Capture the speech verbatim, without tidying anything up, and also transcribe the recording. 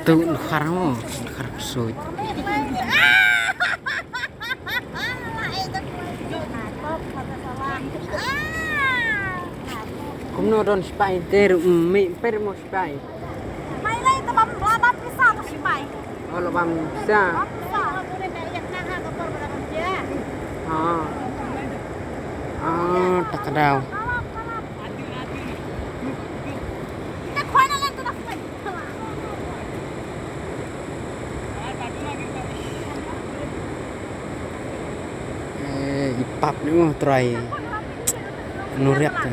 Tu nkhar mo, nkhar psut. Kumno don sipai ter mi per mo sipai. Mai lai ta bam la bam pisa to sipai. Oh, la bam pisa. Bam pisa. Ha. Ah, ta ka daw. Kita khwana lan ta da sipai. Eh, i pap ni mo trai. Nuriak tu.